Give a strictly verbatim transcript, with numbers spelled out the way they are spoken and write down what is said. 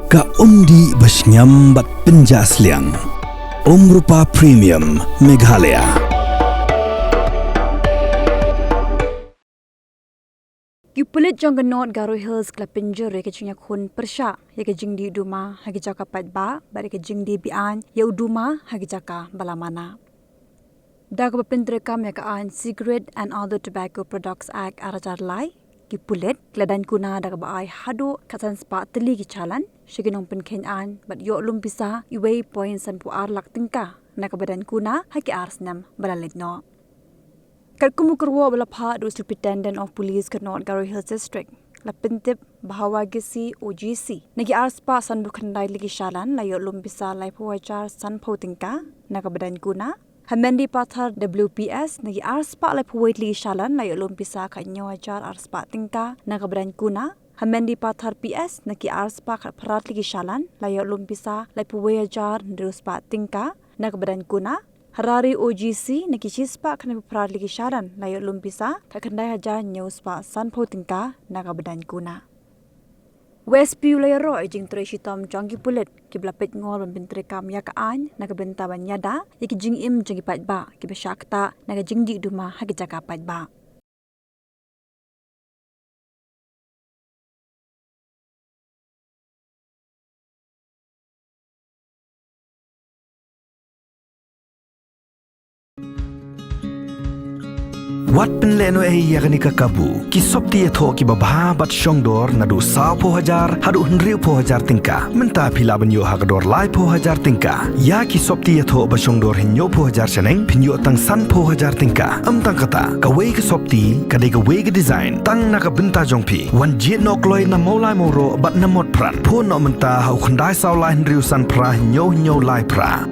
Ka umdih ba shngiam bad pynjah sliang. Umrupa Premium Meghalaya. Ki pulit jong ka North Garo Hills ki la pynjur ïa ka jingïakhun pyrshah ïa ka jingdih duma ha ki jaka paidbah bad ïa ka jingdih be-aiñ ïa u duma ha ki jaka ba la mana. Da kaba pyntreikam ïa ka aiñ Cigarette and Other Tobacco Products Act ar hajar lai, ki pulit ki la daiñ kuna da kaba ai haduh khatsan spah tylli ki challan sha ki nongpynkheiñ aiñ bad ïoh lum pisa uwei point sanphew ar lak tyngka na kaba daiñ kuna ha ki ar snem ba la leit noh. Katkum u kyrwoh ba la phah da u Superintendent of Police ka North Garo Hills District, la pyntip ba ha Wagisi O G C na ki ar spah sanphew khyndai tylli ki challan la ïoh lum pisa laiphew hajar sanphew tyngka na kaba daiñ kuna. Ha Mendipathar W P S na ki ar spah laiphew wei tylli ki challan la ïoh lum pisa khathynñiew hajar ar spah tyngka na kaba daiñ kuna. Ha Mendipathar P S na ki ar spah khatphra tylli ki challan la ïoh lum pisa laiphew wei hajar hynriew spah tyngka na kaba daiñ kuna. Ha Rari O G C na ki shi spah khyndai phew phra tylli ki challan la ïoh lum pisa khatkhyndai hajar hynñiew spah sanphew tyngka na kaba daiñ kuna. U S P u la ïaroh ïa ka jingtrei shitom jong ki pulit kiba la peit ngor ban pyntreikam ïa ka aiñ na ka bynta ban ïada ïa ka jingim jong ki paidbah kiba shah ktah na ka jingdih duma ha ki jaka paidbah. Wat pynlehnohei ïa kane ka kabu. Ki sopti ïathoh kiba bha bad shongdor naduh sawphew hajar haduh hynriewphew hajar tyngka. Mynta phi lah ban ïoh ha ka dor laiphew hajar tyngka. Ïa ki sopti ïathoh ba shongdor hynñiewphew hajar shaneng phin ïoh tang sanphew hajar tyngka. Ym tang kata, kawei ka sopti ka dei kawei ka design tang na ka bynta jong phi. Wan jied noh kloi na Mawlai Mawroh bad na Motphran. Phone noh mynta ha u khyndai saw lai hynriew san phra hynñiew hynñiew lai phra.